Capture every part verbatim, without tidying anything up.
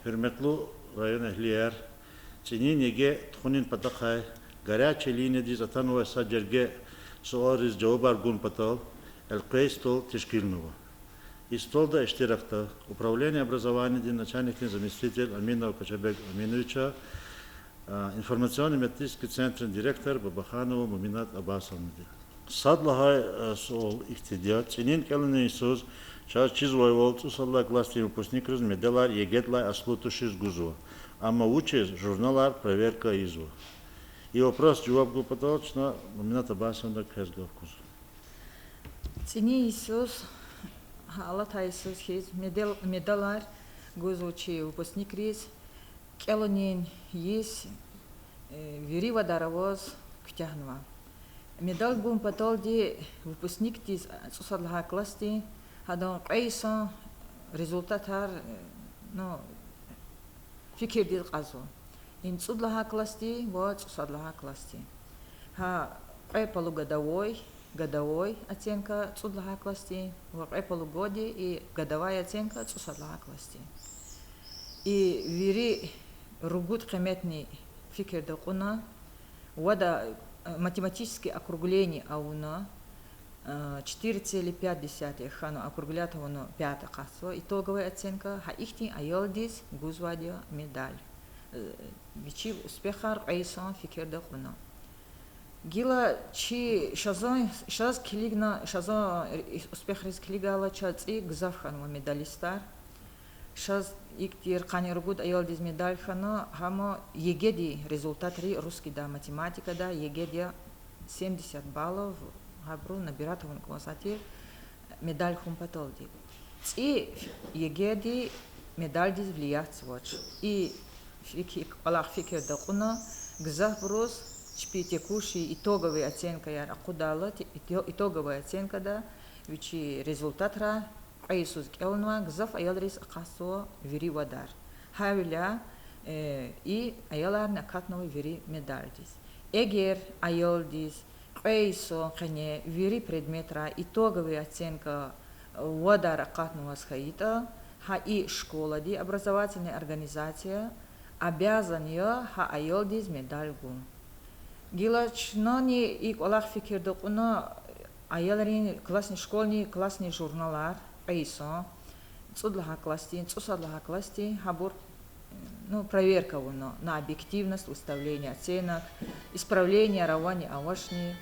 Гьуьрметлу район эгьлияр, цӀинин ЕГЭ тухунин патахъай горячая линиядиз атанвай са жерге суалриз жавабар гун патал элкъвей стол тешкилнава. И столда иштиракда управление образованиядин начальникдин заместитель Аминов Кочабек Аминовича, информационно-методический центрдин директор Бабаханова Муминат Аббасовнади. Сад лагьай суал ихьтинди я: цӀинин кӀелунин йисуз чаз чизвайвал цӀусад лагьай классдин выпускникриз медалар ЕГЭдилай аслу тушиз гузва, амма вучиз журналар проверка ийизва? И вопрос жаваб гун патал чна Муминат Аббасовнадай квез гаф гузва. ЦӀинин йисуз, гьа алатай йисуз хьиз медал-, медалар гузва чи выпускникриз кӀелунин йис вири вадар аваз куьтягьнава. Медал гун паталди выпускникдиз, цӀусад лагьай классдин, гьадан кьве йисан результатар, ну, фикирдиз кьазва. Им цӀуд лагьай классдин ва цӀусад лагьай классдин. Гьа кьве полугодовой, годовой оценка цӀуд лагьай классдин ва кьве полугодие и годовая оценка цӀусад лагьай классдин. И вири ругуд къиметни фикирда кьуна, вада, математическое округление авуна, четыре целых пять десятых хьана, округлять авуна пять акъатзава, итоговая оценка, гьа ихьтин аялдиз гузвайди я медаль. Вичи успехар кьве йисан фикирда кьуна. Гила чи шазан, шаз килигна, шазан успехриз килигайла чаз цӀи гзаф хьанва медалистар. Шаз икӀ тир, къанни ругуд аялдиз медаль хьана, гьам ЕГЭдин результатри, русскийдай, математикадай ЕГЭдин семьдесят баллов, гьабуру набирать авун кӀанзавай тир медаль хьун паталди. ЦӀи ЕГЭдин медальдиз влиятьзавач. И фики-, кӀвалах фикирда кьуна, гзафбуруз чпи текущий итоговый оценкаяр акъудайла, те-, ито-, итоговая оценкада вичин результатра кьве йисуз кӀелнавай гзаф аялриз акъатзава вири вадар. Гьавиляй и аяларни акатнава вири медальдиз. Эгер аялдиз кьве йисан къене вири предметрай итоговый оценка вадар акъатнаваз хьайитӀа, гьа и школади, образовательный организация обязан я гьа аялдиз медаль гун. Гила чнани и кӀвалах фикирда кьуна, аялрин классный, школьный классный журналар, кьве йисан, цӀуд лагьай классдин, цӀусад лагьай классдин, гьабур, ну, проверка авуна на объективность выставления оценок, исправленияр авани авачни.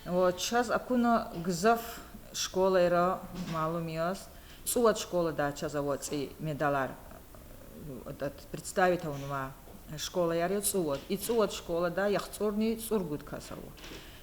Вот, чаз акуна гзаф школайра, малум яз, цӀувад школадай чаз ава цӀи медалар представить авунвай школаяр я цӀувад. И цӀувад школада яхцӀурни цӀуругуд кас ава.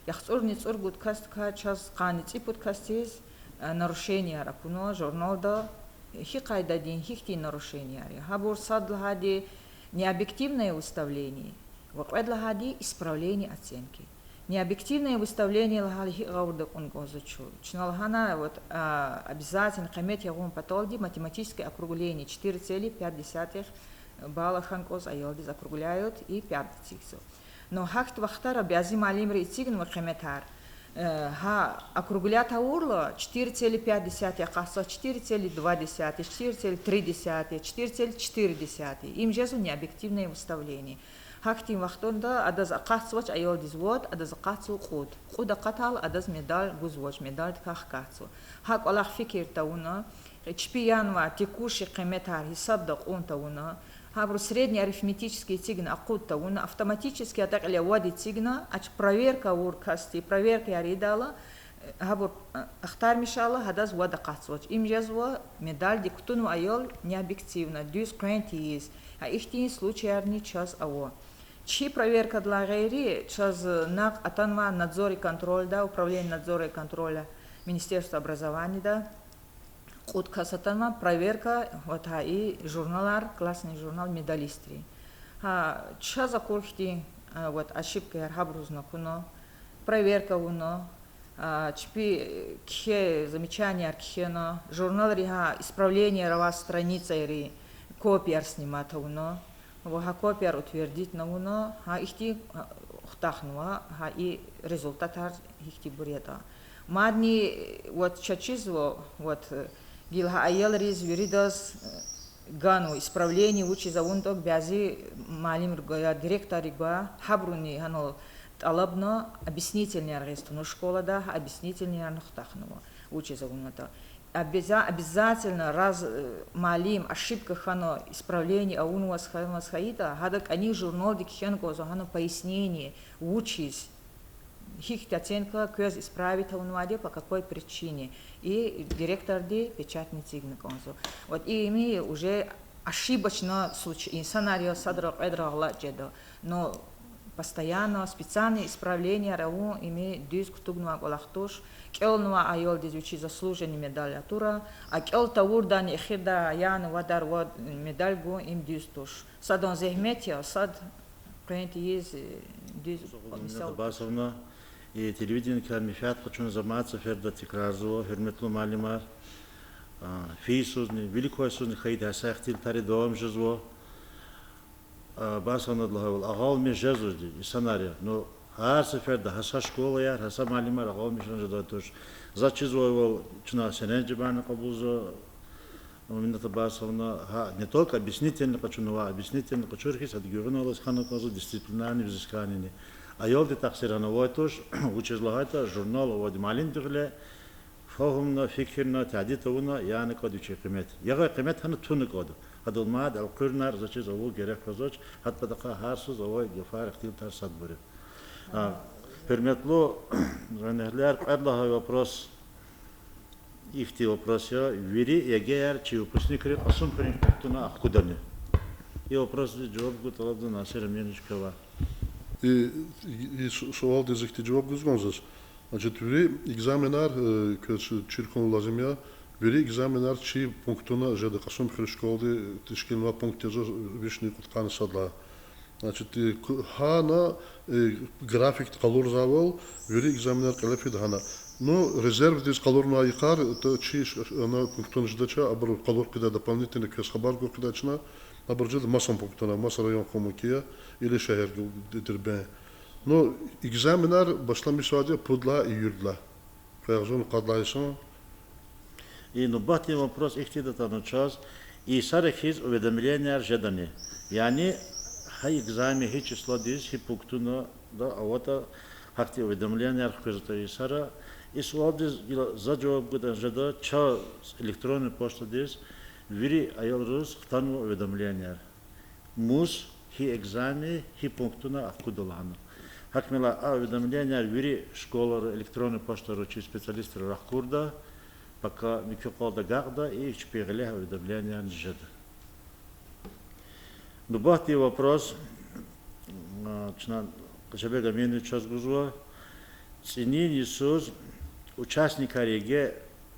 ЯхцӀурни цӀуругуд касдикай чаз къанни цӀипуд касдиз нарушенияр акуна журналда. Гьи къайдадин, гьихьтин нарушенияр я? Гьабур сад лагьайди необъективное выставление ва кьвед лагьайди исправление оценки. Необъективное выставление лагьайла гьикӀ гъавурда кьун кӀанзава чун? Чна лагьана, вот, обязательно къимет ягъун паталди математическое округление четыре целых пять десятых балла хьана кӀанзава аялдиз, округляют и пять эцигзава. Но гьахьтин вахтара бязи муаллимри эцигнава къиметар, гьа округлять авурла четыре целых пять десятых акъатзава, четыре целых два десятых, четыре целых три десятых, четыре целых четыре десятых. Им жезва необъективное выставление. Гьахьтин вахтунда адаз акъатзавач аялдиз вад, адаз акъатзава кьуд. Кьуд акъатайла адаз медаль гузвач, медальдикай хкатзава. Гьа кӀвалах фикир тавуна, чпи янвай текущий къиметар гьисабда кьун тавуна, гьабуру среднеарифметический эцигна акъуд тавуна, автоматически атӀа кьиле вад эцигна, ач проверка авур касди проверкаяр ийидайла, гьабур ахтармишайла, гьадаз вад акъатзавач. Им жезва медальдик кутунва аял необъективно, дуьз къвен тийиз. Гьа ихьтин случаярни чаз ава. Чи проверкадилай гъейри, чаз накь атанвай надзор и контрольда, управление надзора и контроля Министерства образованияда кьуд кас атанвай проверка, вот гьа и журналар, классный журнал медалистрин. Гьа чаз акур хьтин, вот, ошибкаяр гьабурузни акуна, проверка авуна, чпи кхьей замечанияр кхьена, журналрин гьа исправленияр авай страницайрин копияр снимать авуна, ва гьа копияр утвердитьна авуна, гьа ихьтин хутахнава, гьа и результатар гьихьтинбур ятӀа. Мадни, вот, чаз чизва, вот, гила гьа аялриз виридаз Ганва исправление, вучиз авунатӀа, бязи муаллимри гва, директорри гва, гьабуруни гьанал тӀалабна, объяснительныйяр гъиз туна школада, гьа объяснительныйярни хутахнава, вучиз авунатӀа. Обяза-, обязательно, раз, э, муаллим ошибка хьана, исправление авунваз хьанваз хьайитӀа, гьада кӀани журналдик кхьена кӀанзава гьана пояснение, вучиз, гьихьтин оценка квез исправить авунвайди я, по какой причине. И директорди печатни эцигна кӀанзава. Вот и им уже ошибочно случай, инсанар я, садра-кьведра гъалатӀ жеда. Но постоянно специальный исправленияр авун им дуьз кутугнавай кӀвалах туш, кӀелнавай аялдиз вичи заслуженный медаль атура, а кӀел тавурдани эхирда яна вадар ва медаль гун им дуьз туш. Садан зегьмет я, сад къвен тийиз, э, дуьз мисал. Аббасовна, и телевидениедикай менфят къачуна за мад сеферда тикрарзава, гьуьрметлу муаллимар, а, фейи йисузни, вилик квай йисузни хьайиди гьа са ихтилатар давам жезва. А, Аббасовнада лагьайвал, агъалмиш жезва, инсанар я. Ну, гьар сеферда гьа са школаяр, гьа са муаллимар агъалмиш жедай туш. Заз чизвайвал, чна серенжемарни кьабулзава, Аминат Аббасовна, гьа не только объяснительный къачунва, объяснительный къачур хьиз, гьада гуьгъуьналлаз хьана кӀанзава дисциплинарный взысканияни. Аялди тахсир гьана авай туш, вучиз лагьайтӀа журнал авайди муаллимди гъиле, фагьумна, фикирна, тадид авуна, яна кӀанда вичин къимет. Ягъай къимет гьана туна кӀанда. Гьадал мад элкъуьрнар заз чиз авур герек къвезвач, гьа патахъай гьар йисуз авай гафар, ихтилатар садбур я. А, гьуьрметлу къенегьлияр, кьвед лагьай вопрос. Ихьтин вопрос я, вири ЕГЭ-яр чи выпускникри Кьасумхуьруьн пунктуна ахкудани? И вопросдиз жаваб гун тӀалабзава Насир Аминович Кава. И, и су-, суалдиз ихьтин жаваб гуз кӀанзава заз. Значит, вири экзаменар, э, квез чир хьун лазим я, вири экзаменар чи пунктуна жеда, Кьасумхуьруьн школади тешкилнавай пункт язва вишни кьудкъанни сад лагьай. Значит, э, ку-, гьана, э, графикда къалурзавайвал, вири экзаменар кьиле фида гьана. Ну, резервдиз къалурнавай йикъар, то чи ш-, ана пунктуна жедач, абур къалур хъийида дополнительно, квез хабар гун хъийида чна, абур жеда масан пунктуна, маса район хьун мумкин я, или шегьер, Д-, Дербент. Ну, экзаменар башламишзавайди я пуд лагьай июлдилай. Къе агъзурни къад лагьай йисан. И нубатдин вопрос ихьтинди атана чаз: и йисара хьиз уведомленияр жедани? Яни гьа экзамен гьи числодиз, гьи пунктунада аватӀа, гьахьтин уведомленияр хквезватӀа и йисара? И суалдиз гила за жаваб гудай жеда, чаз электронный почтадиз вири аялриз хтанва уведомленияр. Мус, гьи экзамен гьи пунктуна ахкуда лагьана. Гьакӏ мила а уведомленияр вири школайра электронный почтара чи специалистри рахкурда, пока муькуь къвалда агакьда, и чпин гъиле гьа уведомленияр жеда. Нубатдин вопрос, а, чна Къачабег Аминовичаз гузва. ЦӀинин йисуз участникар ЕГЭ,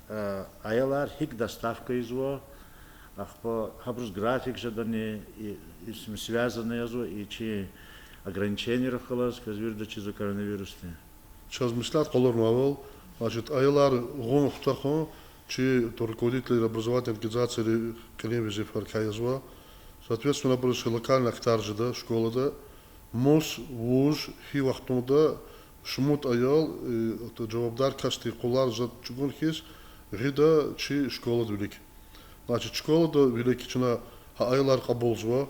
а, аялар гьикӏ доставка ийизва, ахпа гьабуруз график жедани, и, и с-, связано язва и чи ограничениейрихъ галаз, квез виридаз чизва, коронавирусдин. Чаз меслят къалурнавайвал, значит, аялар гъун-хутахун чи руководитель образовательной организацийри кьилин везифайрикай язва. Соответственно, абуруз локальный ахтар жеда школада. Мус, вуж, гьи вахтунда, шумуд аял, э, жавабдар касдин къулар за чӏугун хьиз гъида чи школадин вилик. Значит, школадин вилик чна гьа аялар кьабулзава.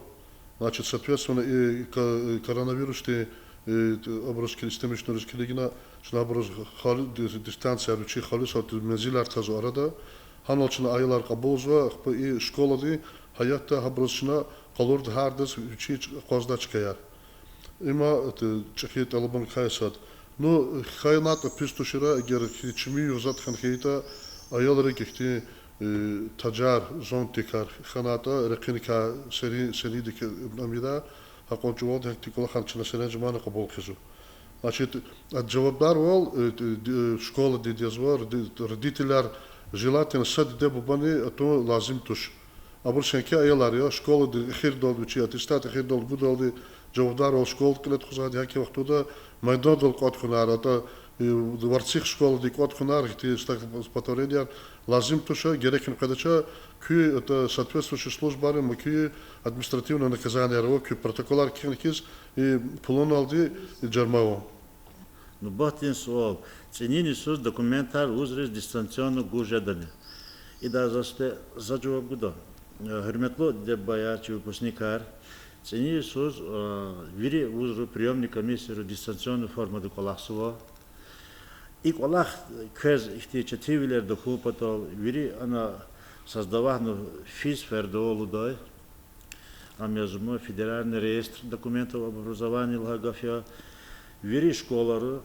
Значит, соответственно, и ко-, коронавирусдин, э, абуруз кил-, истемишунриз килигна, чна абуруз хали-, ди-, дистанцияр вичин халисалди, мензилар тазва арада. Гьанал чна аялар кьабулзава, ахпа и школадин гьаятда гьабуруз чна къалурда гьардаз вичин акъваздай чкаяр. Има чӏехи тӏалабунрикай сад. Ну, хьайитӏа пис тушира, эгер хьи чими югъ затӏ хьана хьайитӏа, аялрик ихьтин, э, тажар, зонтикар хьанайтӏа, рекьиникай серин, сериндик амида, гьакьван чӏавалди гьахьтин кӏвалахар чна серенжемарна кьабул хъийизва. Значит, а жавабдарвал, э, д-, д-, школадиз язва, роди-, родителар, желательно са диде-бубани атун лазим туш. Абур сенки аялар я, школади эхирдалди вичи аттестат эхирдалди гудалди жавабдарвал школади кьиле тухузвайди, гьа и вахтунда майдандал кӏватӏ хьунар, атӏа, э, варцихъ школади кӏватӏ хьунар, ихьтин стихотворениеяр лазим туш, герекни къведача, куь, атӏа, соответствующий службайри муькуь административный наказаниеяр ва куь протоколар кхьин хьиз, и пулуналди жарма авун. Нубатдин суал. ЦӀинин йисуз документар вузриз дистанционно гуз жедани? Идаз за сифте за жаваб гуда. Гьуьрметлу диде-бубаяр, чи выпускникар, цӀинин йисуз вири вузру, приёмный комиссийру дистанционный формада кӀвалахзава. И кӀвалах квез ихьтин четинвилер тахьун патал вири ана создаватьна физ фердавалудай. Ам язма федеральный реестр документов об образовании лагьай гаф я. Вири школайра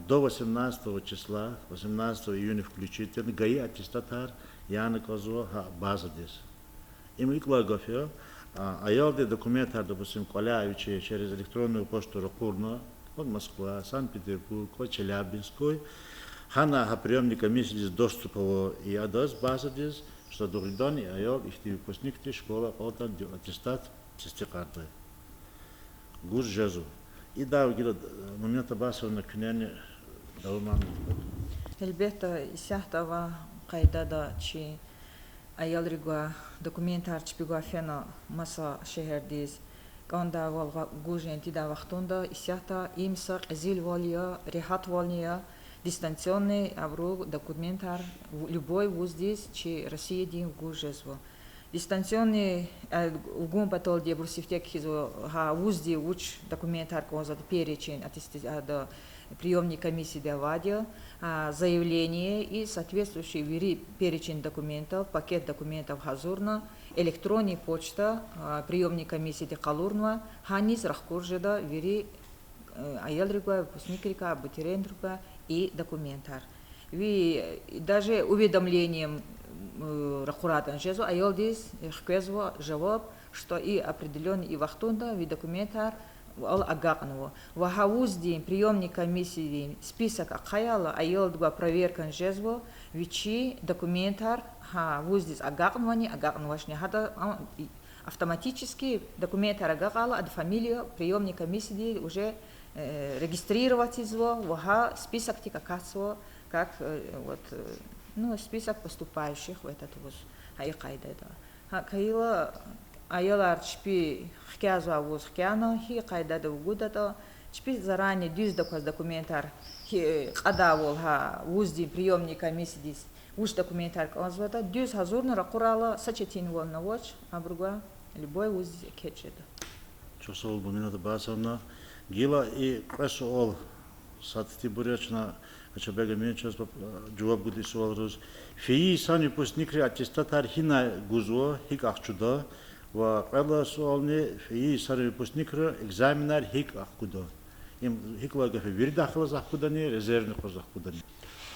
до восемнадцатого числа, восемнадцатого июня включительно, ГАИ аттестатар яна кӀанзава гьа базадиз. Им икӀ лагьай гаф я, аялди документар, допустим, кӀваляй вичи через электронную почту ракъурна, кӀватӀ Москва, Санкт-Петербург, кӀватӀ Челябинскуй, гьана гьа приёмный комиссиядиз доступ ава и адаз, базадиз, что дугъриданни аял ихьтин выпускникди школа акьалтӀани аттестат тестикьардай. Гуз жезва. Идавай гила, Муминат Аббасовна, куьнени давамарна. Гьелбетда, исятда авай къайдада чи аялрин гвай документар чпи гвай фена маса шегьердиз кӀандайвал, гуз жен тийидай вахтунда, исятда им са кьезилвал я, регьятвални я, дистанционный абуру документар любой вуздиз чи Россиядин гуз жезва. Дистанционный вугун паталди абуру сифте кхьизва, гьа вузди вуч документар кӀанзаватӀа, перечень, аттести-, ада, приёмный комиссияда авайди я, заявление и соответствующий вири перечень документов, пакет документов гьазурна, электронный почта приёмный комиссияди къалурнава, гьаниз рахкур жеда вири аялрин гвай, выпускникрикай, абитуриентарикай и документар. Ви даже уведомлением ракъурайтӀани жезва, аялдиз хквезва жаваб, что и определённый и вахтунда ви документар вал агакьнава. Ва гьа вуздин приёмный комиссиядин список ахъайла, аялди гвай проверкани жезва, вичи документар гьа вуздиз агакьнавани, агакьнавачни. Гьада автоматически документар агакьайла, ада фамилия приёмный комиссияди уже регистрировать ийизва ва гьа списокдик акатзава, как, вот, ну, список поступающих в этот вуз. Гьа и къайдада. Гьакӏ хьайила, аялар чпи хкязавай вуз хкяна, гьи къайдада вугудатӏа, чпи заранее дуьздаказ документар, гьи кьадайвал гьа вуздин приёмный комиссиядиз вуч документар кӏанзаватӏа, дуьз гьазурна ракъурайла, са четинвални авач, абуру гвай любой вуздиз экечӏ жеда. Чухсагъул, Муминат Аббасовна. Гила и кьве суал сад тирбур я, чна Ачабег Амин чаз пап-, жаваб гуда и суалриз. Фейи йисан выпускникри аттестатар гьинай гузва, гьикӏ ахчуда? Ва кьвед лагьай суални, фейи йисан выпускникри экзаменар гьикӏ ахкуда? Им гьикӏ лагьай гаф я, вирида хьиз ахкудани, резервный къуз ахкудани?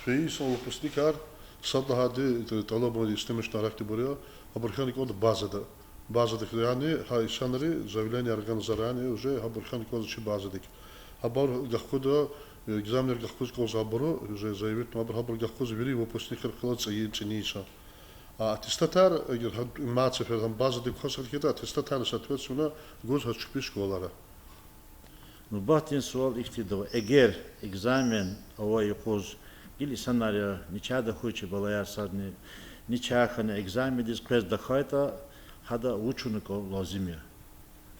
Фейи йисан выпускникар, сад лагьайди, тӏалабунди истемишна арахьдибур я, абур хьана кӏанда базада. Базадик, яни гьа инсанри заявленияр гана заранее, уже гьабур хьана кӏанзава чи базадик. Гьабур гахкуда, экзаменар гахкуз кӏанзавайбуру, уже заявитьнавайбур, гьабур гахкуз вири выпускникрихъ галаз цӏийи, цӏинин йисан. А аттестатар, эгер гьа мад сеферда гьам базадик кваз хьайитӏа, аттестатар, соответственно, гуз гьа чпи школара. Нубатдин суал ихьтинди ава: эгер экзамен авай юкъуз, гила инсанар я, начагъда хьуй чи балаяр садни, начагъ хьана экзамендиз къвез тахьайтӏа, гьада вуч авуна кӏан лазим я?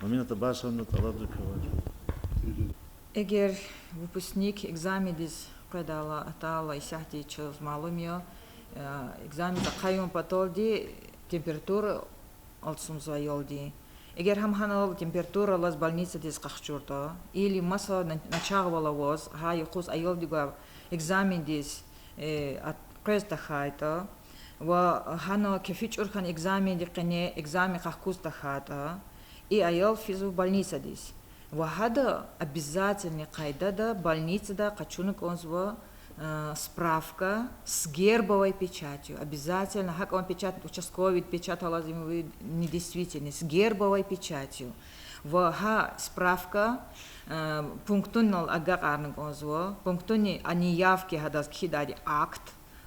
Муминат Аббасовна, тӏалабда квевай. Эгер выпускник экзамендиз къведайла, атайла, исятда чаз малум я, экзамен ахъаюн паталди температура алцумзава аялдин. Эгер гьам гьанал температура алаз больницадиз къахчуртӏа, или маса на-, начагъвал аваз, гьа юкъуз аялди гвай экзамендиз къвез тахьайтӏа, ва гьана кефи чӏур хьана экзаменди къене, экзамен къахкуз тахьайтӏа, и аял физва больницадиз. Ва гьада обязательный къайдада больницадай къачуна кӏанзава справка с гербовой печатью. Обязательно гьакӏан печать, участковый печать алаз им недействительный, с гербовой печатью. Ва гьа справка пунктунал агакьарна кӏанзава, пунктуни о неявке гьадаз кхьидайди акт,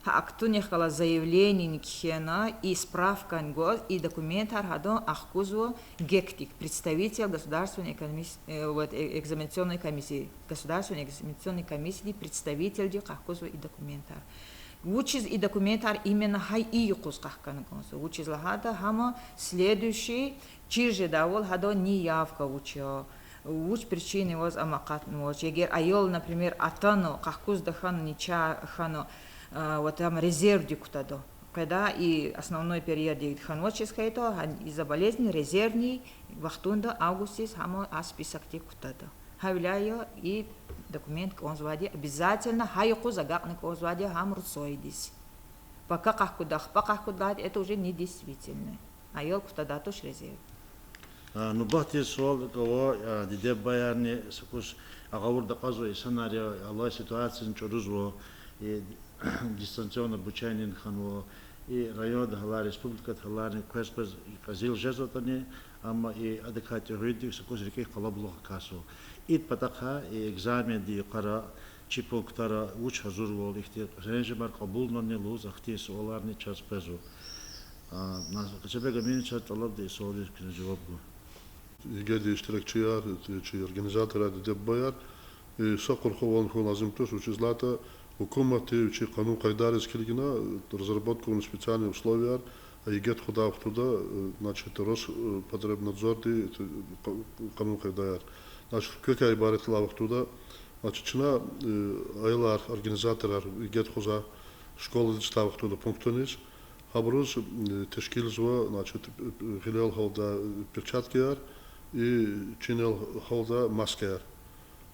гьа актунихъ галаз заявленини кхьена, и справкани гваз, и документар гьадан ахкузва ГЭКдик, представитель государственной комисс-, вот, экзаменационной комиссии, государственной экзаменационной комиссиядин представительди къахкузва и документар. Вучиз и документар именно гьа и юкъуз къахкана кӏанзава? Вучиз лагьайтӏа гьам следующий чир жедайвал гьадан неявка вуч я, вуч причина аваз ам акъатнавач. Эгер аял, например, атана, къахкуз тахьана, начагъ хьана, вот ам резервдик кутада. Къведа и основной периоддик хьанвачиз хьайитӀа, гьа и за болезни резервный вахтунда августдиз гьам а списокдик кутада. Гьавиляй я и документ кӀанзавайди, обязательно гьа юкъуз агакьна кӀанзавайди гьам РУСОИ-диз. Пока къахкуда, ахпа къахкуда лагьайтӀа, это уже недействительно. Аял кутадай туш резерв. А, нубатдин суал ава, а, диде-бубаярни са кӀус агъавурда акьазва инсанар я, алай ситуацияни чӀурузва, и дистанционное обучение хьанва, и районда гьалар, республикада гьаларни къвез-къвез кьезил жезватӀани, амма и адакай тӀегъуьндик са кӀус рикӀик къалабулух акатзава. Ид патахъай и экзаменди йикъара чи пунктара вуч гьазурвал, ихьтин режимар кьабулнани лугьуз ахьтин суаларни чаз къвезва. А, Къазибег Аминович, чаз тӀалабда и суалриз куьне жаваб гун. ЕГЭ-дин иштиракчияр, чи организаторар, диде-бубаяр, и са къурхувални хьун лазим туш, вучиз лагьайтӀа гьукуматди вичин къанун-къайдайриз килигна, разработка авуна специальный условияр, ЕГЭ тухудай вахтунда, значит, Роспотребнадзордин къанун-къайдаяр. Значит, квекай ибарат я лагьай вахтунда, значит, чна, аялар, организаторар ЕГЭ тухузвай школадиз атай вахтунда пунктуниз, гьабуруз тешкилзава, значит, гъилел гьалда перчаткаяр и чинел гьалда маскаяр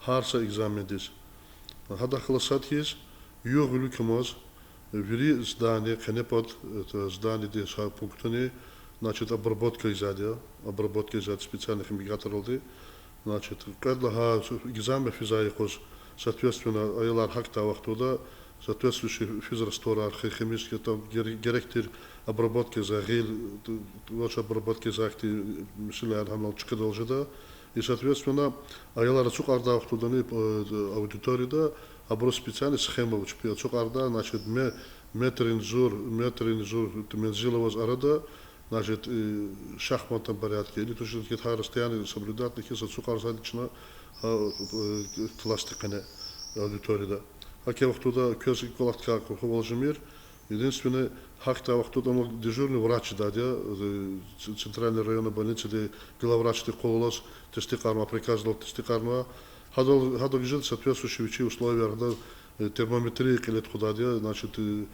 гьар са экзамендиз. Гьадахъ галаз сад хьиз, югъ-вилик амаз, вири здание, къенепад зданиедин са пунктуни, значит, обработка ийизвайди я, обработка ийизвайди специальный фумигаторалди. Значит, кьвед лагьай экзамен физвай юкъуз соответственно аялар гьахьдай вахтунда соответствующий физрастворар, химический, там, герек тир обработка ийизвай гъил, вач обработка ийизвай хьтин месэлаяр гьамал чкадал жеда. И соответственно аялар ацукьардай вахтундани аудиторияда абуруз специальный схема вуч пи ацукьарда, значит, метрин зур, метрин зур мензил аваз арада, значит, шахматном порядке или тушин хьи гьа расстояние соблюдать хьиз ацукьарзавайди чна гьа классдин къене аудиторияда. Гьа и вахтунда квез и кӀвалахдикай къурхувал жемир. Единственное, гьахьдай вахтунда амма дежурный врач жедайди я, центральный районный больницадин главврачди къугъваз тестикьарнава, приказдал тестикьарнава. Гьадал, гьадал гзаф соответствующий вичин условияр, гьада термометрия кьиле тухудайди я, значит, и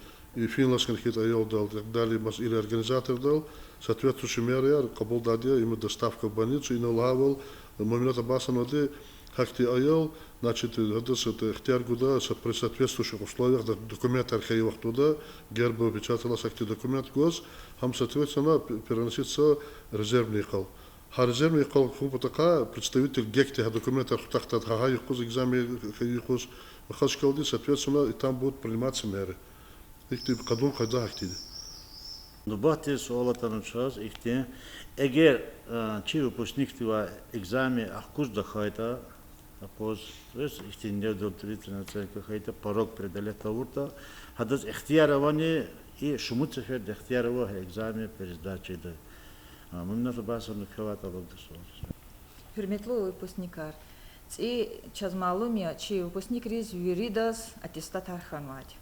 фин-лас хьана хьайитӀа аялдал, так далее, мас-, или организатордал соответствующий мераяр кьабулдайди я, им доставка в больницу, инал лагьайвал, Муьминат Аббасовнавади, гьахьтин аял, значит, гьадаз ихтияр гуда са при соответствующих условиях, документар хьайи вахтунда, герб, печать алаз, гьахьтин документ гваз, гьам соответственно переноситься резервный йикъал. Гьа резервный йикъал хьун патахъай представитель ГЭК-ди гьа документар хутахдай гьа, гьа юкъуз, экзамен хьайи юкъуз, вахаз чкалди, соответственно, и там будут приниматься меры. Ихьтин къанун-къайда гьахьтинди. Нубатдин суал атана чаз ихьтин: эгер чи выпускникдивай экзамен ахквазда хьайитӀа, акъваз, то есть ихьтин неудовлетворительная оценка хьайитӀа, порог преодолеть авуртӀа, гьадаз ихтияр авани, и шумуд сеферда ихтияр ава гьа экзамен пересдача ийидай? Муьминат Аббасовна, квевай тӀалабда суал. Гьуьрметлу выпускникар, цӀи, чаз малум я, чи выпускникриз виридаз аттестатар хьанвайди.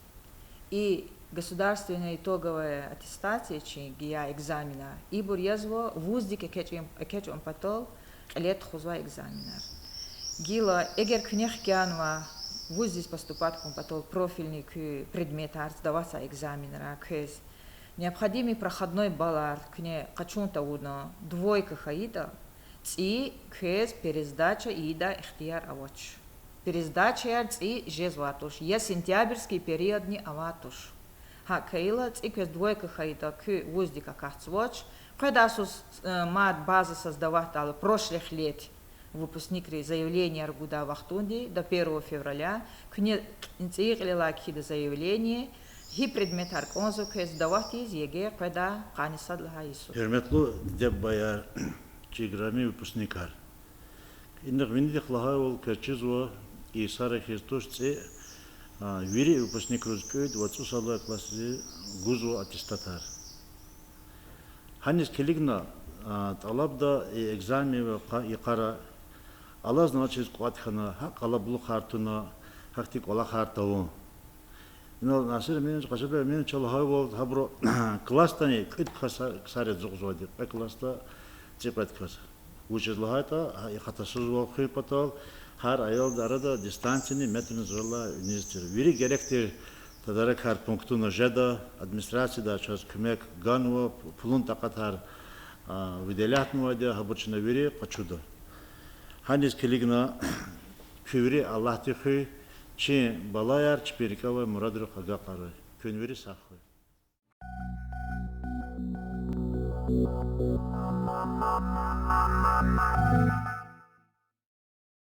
И государственная итоговая аттестация чи гьа экзаменар, ибур язва вуздик экечӀун, экечӀун патал кьиле тухузвай экзаменар. Гила, эгер куьне хкянава вуздиз поступать хьун патал профильный куь предметар, сдаватьзавай экзаменар квез, необходимый проходной баллар куьне къачун тавуна двойка хьайитӀа, цӀи квез пересдача ийидай ихтияр авач. Пересдачаяр цӀи жезвай туш, я сентябрьский периодни авай туш. ГьакӀ хьайила, цӀи квез двойка хьайитӀа, куьн вуздик акатзавач. Къведай йисуз мад база са сдаватьдайла прошлых лет выпускникри заявленияр гудай вахтунди до первого февраля, куьне цӀийи кьилелай кхьида заявление, гьи предметар кӀанзава квез сдавать ийиз ЕГЭ къведай къанни сад лагьай йисуз. Гьуьрметлу диде-бубаяр, чи играми выпускникар! Инаг винидихъ лагьайвал, квез чизва, и йисара хьиз туш цӀи, вири выпускникриз кӀуьд ва цӀусад лагьай классриз гузва аттестатар. Гьаниз килигна, тӀалабда и экзамен ва йикъара алазначиз кӀватӀ хьана, гьакӀ къалабулухар туна, гьахьтин кӀвалахар тавун. Инал Насир Эминович, Къазибек Эминовича лагьайвал, гьабуру класдани кӀуьд кас-, ксар я ацукьзавайди, кьве класда цӀикьвед кас. Вучиз лагьайтӀа гьа и хатасузвал хуьн патал, гьар аялдин арада дистанцияни метрдин зуралай виниз тир. Вири герек тир Тадаракар пунктуна жеда, администрацияда чаз куьмек ганва, пулун такьатар выделятнавайди я, гьабур чна вири къачуда. Гьаниз килигна, куьн вири Аллагьди хуьй, чи балаяр чпин рикӀе авай мурадрихъ агакьарай. Куьн вири сагъ хьуй.